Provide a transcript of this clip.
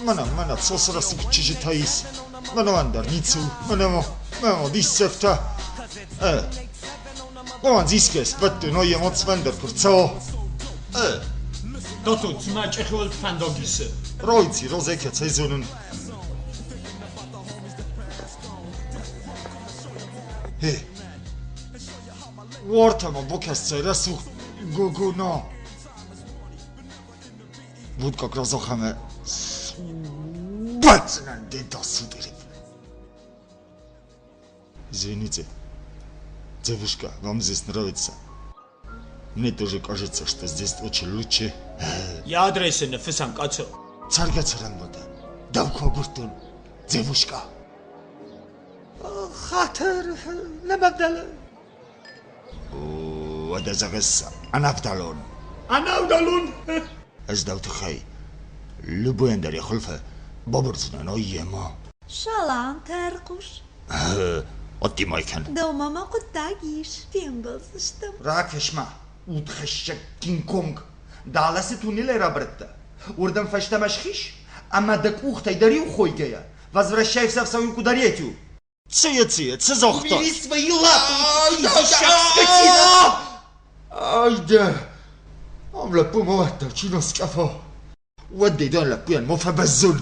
Мӕнӕ, мӕнӕ цас рӕсугъд чызджытӕ ис. Мӕнӕ ӕндӕр ницы у. Мӕнӕ ма, мӕ диссӕгтӕ. Э, Къуан зискес, бӕтты ноje моцвендер куы рцӕуа. Э, Тото, цымӕ Чъехиуылты фӕндаг исы? Ройци, розекӕ цӕй зонын. Хе, уартӕ ма бакӕс цӕй рӕсугъд гогона. Вот как раз ахӕмы сбаддзынӕн де дасудерев. Извините, девушка, вам здесь нравится? Мне тоже кажется, что здесь очень лучше. Йӕ адрес ын ныффыссӕм, къӕцо. Цӕргӕ-цӕрӕнбонтӕ дӕу куы агуырдтон, девушка. Хатыр, нӕ мӕ вдӕлы. Уӕдӕ зӕгъыс, ӕнӕвдӕлон. Ӕнӕвдӕлон? Ӕз дӕу тыххӕй любой ӕндӕр йӕ хуылфы бабырдзынӕн, ой йемӕ. Салам, тӕрхъус. Оттимай кӕн. Дӕумӕ мӕ хъуыддаг ис, фембӕлдзыстӕм. Ракӕс-ма, удхӕссӕг Кинг-Конг, далӕ цы туннелӕй рабырыдтӕ, уырдӕм фӕстӕмӕ схиз ӕмӕ дӕ къухтӕй дӕр иу хойгӕйӕ возвращайся в свою кударетью. Цы, цы, цы загъта? Убери свои лапы, скотина! Ай дӕ! Ам лӕппу ма уӕддӕр чи наскъӕфа? Уӕд дедӕн лӕппуйӕн ма фӕбӕззон.